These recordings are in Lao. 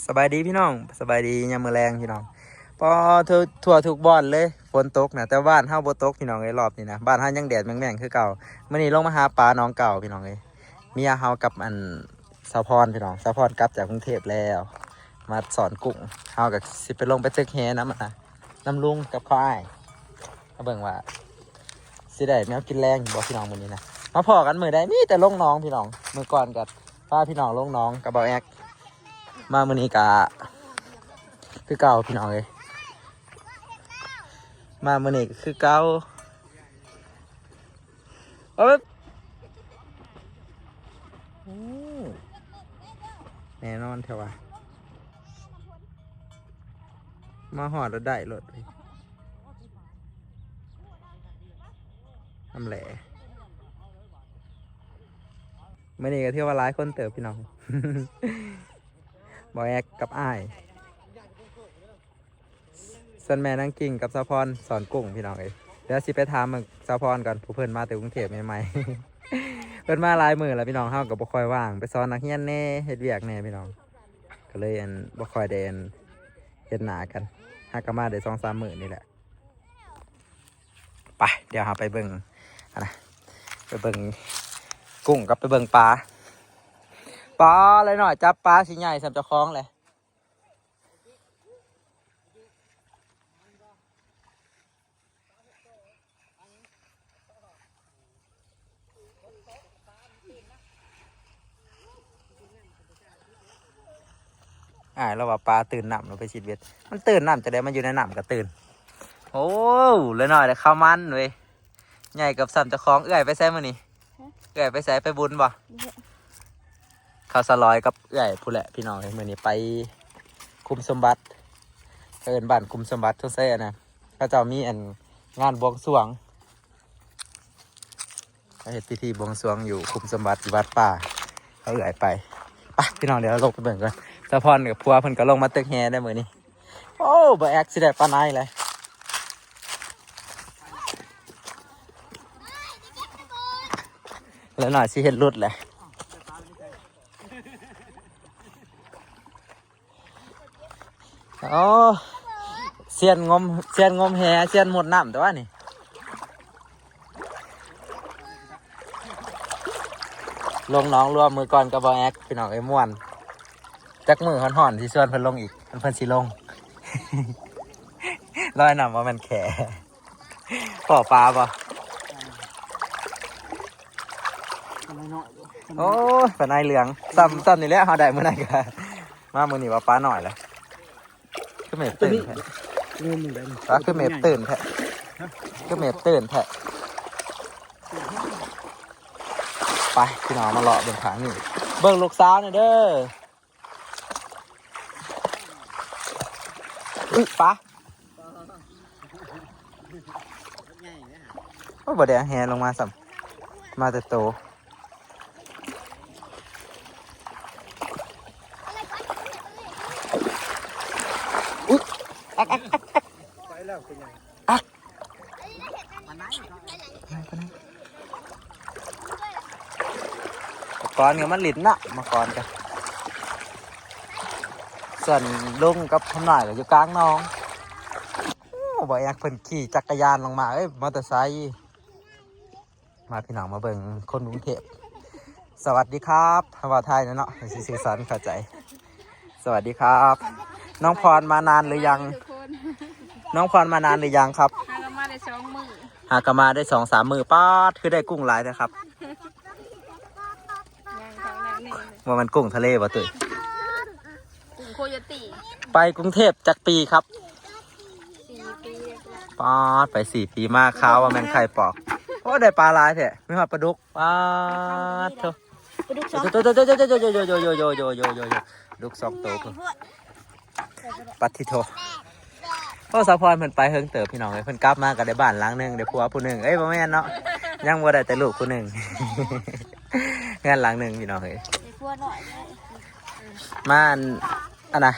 ສະບາຍດີພີ່ນ້ອງ ສະບາຍດີຍາມມື້ແລງພີ່ນ້ອງ. ປໍ່ ທົ່ວ ທົ່ວທຸກບ່ອນເລີຍ ຝົນຕົກນະ ແຕ່ບ້ານເຮົາບໍ່ຕົກພີ່ນ້ອງເອີຍ ຮອບນີ້ນະ. ບ້ານເຮົາຍັງແດດແມ່ງໆຄືເກົ່າ. ມື້ນີ້ລົງມາຫາປາໜອງເກົ່າພີ່ນ້ອງເອີຍ. ເມຍເຮົາກັບອັນສາວພອນພີ່ນ້ອງ ສາວພອນກັບຈາກກຸງເທບແລ້ວ ມາສອນກຸ້ງ. ເຮົາກໍຊິໄປລົງໄປຕຶກແຫນຳ ອັນນະ ນຳລຸງກັບເຂົາອ້າຍ ມາເບິ່ງວ່າຊິໄດ້ແນວກິນແລງຢູ່ບໍ່ພີ່ນ້ອງມື້ນີ້ນະ. ມາພໍ້ກັນມື້ໃດມີແຕ່ລົງໜອງພີ່ນ້ອງ. ມື້ກ່ອນກໍພາພີ່ນ້ອງລົງໜອງກັບບ່າວແອັກ ມາມື້ນີ້ກະຄືເກົ່າພີ່ນ້ອງເອີຍ ມາມື້ນີ້ກໍຄືເກົ່າ. ເອີ ໂອ້ ແນ່ນອນແທ້ວ່າ ມາຮອດແລ້ວໄດ້ໂລດ ນຳແຫຼະ. ມື້ນີ້ກໍຖືວ່າຫຼາຍຄົນເຕີບພີ່ນ້ອງ ບ່າວແອັກກັບອ້າຍ ສ່ວນແມ່ນາງກິ່ງກັບສາວພອນສອນກຸ້ງພີ່ນ້ອງເອີຍ. ດຽວຊິໄປຖາມເບິ່ງສາວພອນກ່ອນ ຜູ້ເພິ່ນມາແຕ່ກຸງເທບໃໝ່ໆ ເພິ່ນມາຫຼາຍມື້ແລ້ວພີ່ນ້ອງ ເຮົາກໍບໍ່ຄ່ອຍວ່າງ ໄປສອນນັກຮຽນແດ່ ເຮັດວຽກແດ່ພີ່ນ້ອງ ກໍເລີຍອັນບໍ່ຄ່ອຍໄດ້ອັນເຫັນໜ້າກັນ. ຫາກໍມາໄດ້ສອງສາມມື້ນີ້ແຫຼະ. ໄປ ດຽວເຮົາໄປເບິ່ງ ອັນນະ ໄປເບິ່ງກຸ້ງກັບໄປເບິ່ງປາ. ປາ ເອື້ອຍນ້ອຍຈັບປາຊິໃຫຍ່ສ່ຳເຈົ້າຂອງແຫຼະ. ອ້າຍລາວວ່າປາຕື່ນນ້ຳ ລາວໄປຊິດເບັດ. ມັນຕື່ນນ້ຳຈັ່ງໃດ ມັນຢູ່ໃນນ້ຳກໍຕື່ນ. ໂອ້ ເອື້ອຍນ້ອຍໄດ້ເຂົ້າມັນເວີຍ ໃຫຍ່ເກືອບສ່ຳເຈົ້າຂອງ. ເອື້ອຍໄປໃສມື້ນີ້? ຮະ? ເອື້ອຍໄປໃສ? ໄປບຸນບໍ່? ບໍ່. ເຂົ້າສະຫຼອຍກັບເອື້ອຍພຸ້ນແຫຼະພີ່ນ້ອງເອີຍ. ມື້ນີ້ໄປຄຸມສົມບັດ ເອີ້ນບ້ານຄຸມສົມບັດ ສົງໄສອັນນະ ເຂົາເຈົ້າມີອັນງານບວງສວງ ເຮັດພິທີບວງສວງຢູ່ຄຸມສົມບັດ ຢູ່ວັດປ່າ. ເອົາເອື້ອຍໄປ. ໄປພີ່ນ້ອງ ດຽວລົງໄປເບິ່ງກ່ອນ. ສາວພອນກັບຜົວເພິ່ນກໍລົງມາຕຶກແຫໄດ້ມື້ນີ້. ໂອ້ ບ່າວແອັກຊິໄດ້ປາໄນແລ້ວ. ແລ້ວໜ້ອຍຊິເຮັດຫຼຸດແຫຼະ. ໂອ້ ຊຽນງົມ ຊຽນງົມແຫ ຊຽນມຸດນ້ຳ ແຕ່ວ່ານີ້ ລົງໜອງລວມມື້ກ່ອນກັບບ່າວແອັກ ພີ່ນ້ອງເອີຍ ມ່ວນ. ຈັກມື້ຮ້ອນໆ ຊິຊວນເພິ່ນລົງອີກ ເພິ່ນຊິລົງ ລອຍນ້ຳບໍ່ແມ່ນແຂ້. ພໍ້ປາບໍ່? ປາໄນນ້ອຍຢູ່ ໂອ້ຍ ປາໄນເຫຼືອງ ສ່ຳ ສ່ຳນີ້ແຫຼະ ເຮົາໄດ້ມື້ນັ້ນກະ ມາມື້ນີ້ວ່າປານ້ອຍແຫຼະ. ຄືເມັບຕື່ນແທ້ ງມຢູ່ໃດນີ້ ປາຄືເມັບຕື່ນແທ້ ຄືເມັບຕື່ນແທ້. ໄປ ພີ່ນ້ອງ ມາເລາະເບິ່ງທາງນີ້ ເບິ່ງລູກສາວນີ້ເດີ. ອຶ ປາ ໂອ້ຍ ບໍ່ໄດ້ເອົາແຫລົງມາຊ້ຳ ມາແຕ່ໂຕ. ອຸ້ຍ ອັກ ອັກ ອັກ ອັກ ໄປແລ້ວ ເປັນຫຍັງ? ອັກ ມາໄນ ມາໄນ ມາກ່ອນກໍມາຫຼິ້ນນະ ມາກ່ອນກໍ ສ່ວນລຸງກັບຄຳນ້ອຍກໍຢູ່ກາງໜອງ. ໂອ້ ບໍ່ຢາກ ເພິ່ນຂີ່ຈັກກະຍານລົງມາເອີຍ ມໍເຕີໄຊ. ມາພີ່ນ້ອງ ມາເບິ່ງຄົນກຸງເທບ. ສະຫວັດດີຄັບ ເວົ້າໄທນະເນາະ ຊິສື່ສານເຂົ້າໃຈ. ສະຫວັດດີຄັບ ນ້ອງພອນມານານຫຼືຍັງ? ທຸກຄົນ ນ້ອງພອນມານານຫຼືຍັງຄັບ? ຫາກໍມາໄດ້ສອງມື້ ຫາກໍມາໄດ້ສອງສາມມື້. ປາດ ຄືໄດ້ກຸ້ງຫຼາຍແທ້ຄັບ? ຍັງ ທາງນັ້ນນີ້ ບໍ່ແມ່ນກຸ້ງທະເລບໍ່ຕຸ້ຍ? ກຸ້ງໂຄໂຍຕີ. ໄປກຸງເທບຈັກປີຄັບ? ສີ່ປີແລ້ວ. ປາດ ໄປສີ່ປີ ມາຂາວວ່າແມ່ນໄຂ່ປອກ. ໂອ້ ໄດ້ປາຫຼາຍແທ້ ມີຮອດປາດຸກ. ປາດໂທ້ ປາດຸກສອງ ໂອ້ ໂອ້ ໂອ້ ໂອ້ ໂອ້ ປາດຸກສອງໂຕ ປັດທິໂທ. ໂອ້ ສາວພອນເພິ່ນໄປເຫິງເຕີບພີ່ນ້ອງເອີຍ ເພິ່ນກັບມາກໍໄດ້ບ້ານຫຼັງໜຶ່ງ ໄດ້ຜົວຜູ້ໜຶ່ງ. ເອີຍ ບໍ່ແມ່ນເນາະ ຍັງບໍ່ໄດ້ແຕ່ລູກຜູ້ໜຶ່ງ ເຮືອນຫຼັງໜຶ່ງພີ່ນ້ອງເອີຍ. ໄດ້ຜົວນ້ອຍ ມາອັນ ອັນນະ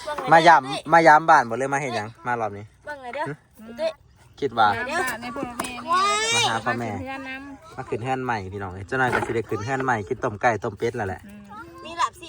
ເບິ່ງແດ່ ມາຢາມ ເດ້ ມາຢາມບ້ານບໍ່ ຫຼືມາເຮັດຫຍັງ ມາຮອບນີ້? ເບິ່ງແດ່ເດີ ຫຶ? ເດ້ ຄິດວ່າ ມາຫາພໍ່ແມ່ ມາຫາພໍ່ແມ່ ມາຂຶ້ນເຮືອນນຳ ມາຂຶ້ນເຮືອນໃໝ່ພີ່ນ້ອງເອີຍ. ຈັກໜ່ອຍກໍຊິໄດ້ຂຶ້ນເຮືອນໃໝ່ ກິນຕົ້ມໄກ່ຕົ້ມເປັດແລ້ວແຫຼະ. ອືມ ມີລາບຊິ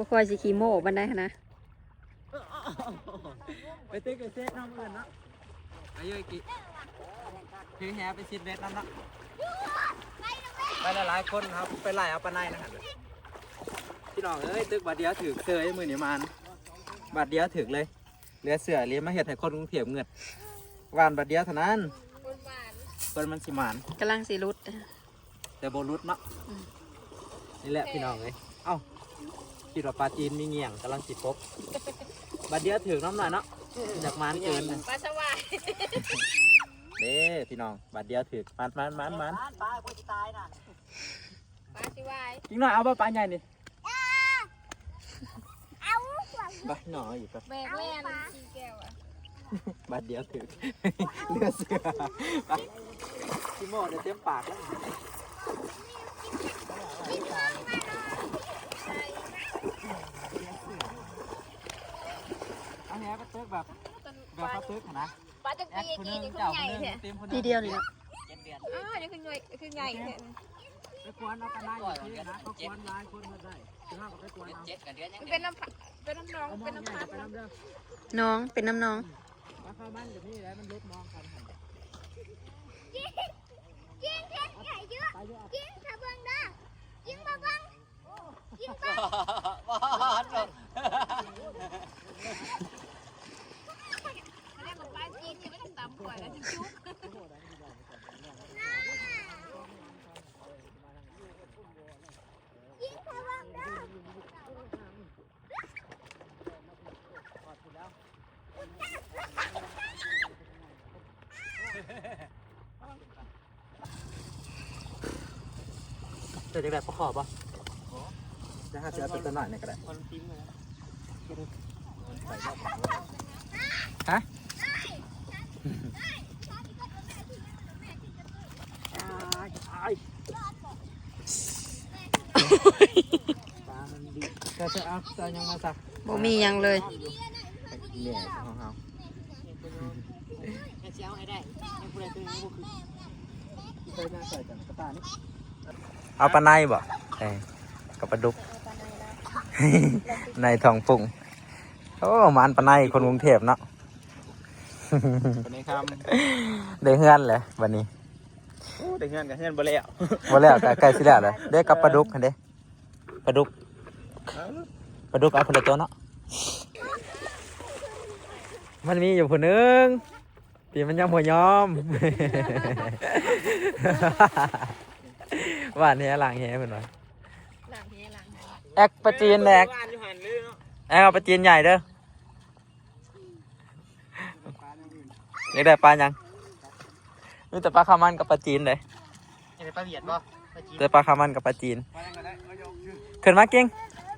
ບໍ່ຄ່ອຍຊິຂີ້ໂມ້ປານໃດຫັ້ນນະ. ໄປຕຶກໄປເຊກເນາະ ມື້ອື່ນເນາະ. ໄປຢູ່ອີກ ຖືແຫໄປຊິດເບັດນຳເນາະ. ໄປຫຼາຍໆຄົນເຮົາໄປໄລ່ເອົາປາໄນນະຫັ້ນ. ພີ່ນ້ອງເອີຍ ຕຶກບາດດຽວຖືກເຊີຍ ມື້ນີ້ມານບາດດຽວຖືກເລີຍ. ເຫຼືອເຊື່ອອີ່ຫຼີ ມາເຮັດໃຫ້ຄົນກຸງເທບເງືອດ. ຫວ່ານບາດດຽວເທົ່ານັ້ນ ຄົນມັນຊິໝານ. ກຳລັງຊິຫຼຸດ ແຕ່ບໍ່ຫຼຸດເນາະ. ອືມ ນີ້ແຫຼະພີ່ນ້ອງເອີຍ. ເອົ້າ ຄິດວ່າປາຈີນມີງຽງ ກຳລັງຊິປົກ ບາດດຽວຖືກນຳໜ້ອຍເນາະ. ຢາກໝານເກີນ ປາສະຫວາຍເດ້ພີ່ນ້ອງ. ບາດດຽວຖືກ ໝານໆໆໆ. ປາຊິຫວາຍ ປາຊິຫວາຍ. ອີກໜ້ອຍເອົາບໍ່ ປາໃຫຍ່ນີ້? ເອົາ ບາດໜ້ອຍອີກ ແບກແລ່ນຂີ້ແກ້ວອະ. ບາດດຽວຖືກ ເຫຼືອເຊື່ອ. ໄປ ຂີ້ໂມ້ໄດ້ເຕັມປາກແລ້ວ. ເອົາແຫໄປຕຶກແບບ ແບບເຂົາຕຶກຫັ້ນນະ. ປາຈັກປີກີ້ນີ້ຄືໃຫຍ່ແທ້? ປີດຽວນີ້ແຫຼະ. ອ້າວ ນີ້ຄືໃຫຍ່ ຄືໃຫຍ່ແທ້. ໄປກວນເອົາປາໄນຢູ່ທີ່ນະ ເຂົາກວນຫຼາຍຄົນເຮັດໄດ້. ຄືເຮົາກໍໄປກວນເອົາ. ມັນເປັນນ້ຳ ເປັນນ້ຳໜອງ ເປັນນ້ຳພັກ ນ້ອງ ເປັນນ້ຳໜອງ. ປາຄາວມັນກໍມີແຫຼະ ມັນຫຼົບໜອງກັນຫັ້ນ. ຍິງ ຍິງເຮັດໃຫຍ່ຢູ່ ຍິງ ຖ້າເບິ່ງເດີ ຍິງບໍ່ເບິ່ງ. ເຈົ້າຢາກໄດ້ປາຄໍ່ບໍ່? ເຈົ້າຫາຊິເອົາຕົວນ້ອຍນີ້ກໍໄດ້. ຮະ? ປາມັນດີ ເຈົ້າຈະເອົາ ເຈົ້າຫຍັງມາຊະ? ບໍ່ມີຫຍັງເລີຍ. ແມ່ຂອງເຮົາ ເອົາປາໄນບໍ່? ເອີ ກັບປາດຸກ ໃນທ້ອງປຸ້ງ. ໂອ້ ໝານປາໄນຄົນກຸງເທບເນາະ. ປາໄນຄຳ ໄດ້ເຮືອນແຫຼະບັດນີ້. ໂອ້ ໄດ້ເຮືອນກໍເຮືອນບໍ່ແລ້ວ ບໍ່ແລ້ວ ກໍໃກ້ຊິແລ້ວແຫຼະເດ້. ກັບປາດຸກຫັ້ນເດ້ ປາດຸກ ປາດຸກເອົາຄົນລະຕົວເນາະ. ມັນມີຢູ່ຜູ້ໜຶ່ງທີ່ມັນຍັງບໍ່ຍອມ ຫວ່ານແຫ ລ້າງແຫເພິ່ນວ່າ. ລ້າງແຫ ລ້າງແຫ. ແອັກປາຈີນແອັກ ແອັກເອົາປາຈີນໃຫຍ່ເດີ. ຢາກໄດ້ປາຫຍັງ? ມີແຕ່ປາຄາວມັນກັບປາຈີນເດ້. ຢາກໄດ້ປາຫວຽດບໍ່? ປາຈີນ ແຕ່ປາຄາວມັນກັບປາຈີນ. ຂຶ້ນມາ ເກັ່ງ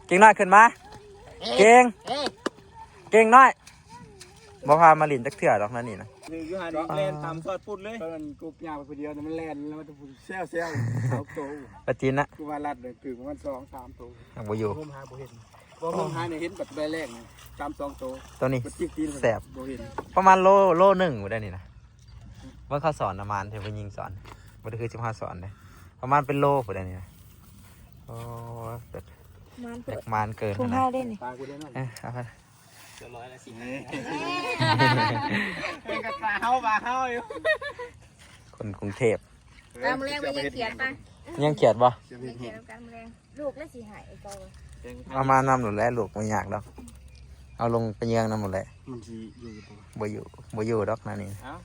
ເກັ່ງນ້ອຍ ຂຶ້ນມາ. ເກັ່ງ ເກັ່ງນ້ອຍ. ບໍ່ພາມາຫຼິ້ນຈັກເທື່ອດອກນັ້ນນີ້ນະ. ຢູ່ຫັ້ນແລ່ນຕາມຊອດປຸດເລີຍ. ຕອນນັ້ນກົບຍາງໄປຜູ້ດຽວ ມັນແລ່ນແລ້ວມັນແຊວໆ ສອງໂຕ. ປາຈີນນະ ຄືວ່າລັດເລີຍ ຖືກປະມານສອງສາມໂຕ. ຍັງບໍ່ຢູ່ ໂຮມຫາບໍ່ເຫັນ ບໍ່ໂຮມຫານີ້ເຫັນບັດໃບແລກນີ້ ຕາມສອງໂຕ. ໂຕນີ້ແຊບ ບໍ່ເຫັນ. ປະມານໂລ ໂລໜຶ່ງພຸ້ນໄດ໋ນີ້ນະ. ເບິ່ງເຂົາສອນນະ ມານແທ້ ຜູ້ຍິງສອນ ບໍ່ໄດ້ຄືຊິມາສອນເດ້. ປະມານເປັນໂລພຸ້ນໄດ໋ນີ້ນະ. ໂອ້ ມານ ແບກມານເກີນ ຂອງເຮົາເດ້ນີ້. ເອີ ເອົາໄປ ເກືອບຮ້ອຍລະສິບ ເປັນກັບປາເຮົາ ປາເຮົາຢູ່ ຄົນກຸງເທບ. ຕາມແລງໄປຍັງຂຽດໄປ ຍັງຂຽດບໍ່? ຍັງຂຽດນຳກັນແລງ ລູກລະຊິໃຫ້ເຂົາ. ເອົາມານຳໂລດແຫຼະ ລູກບໍ່ຍາກດອກ ເອົາລົງໄປເຍືອງນຳໂລດແຫຼະ. ມັນຊິຢູ່ຢູ່ບໍ່? ບໍ່ຢູ່ ບໍ່ຢູ່ດອກນະນີ້. ເອົ້າ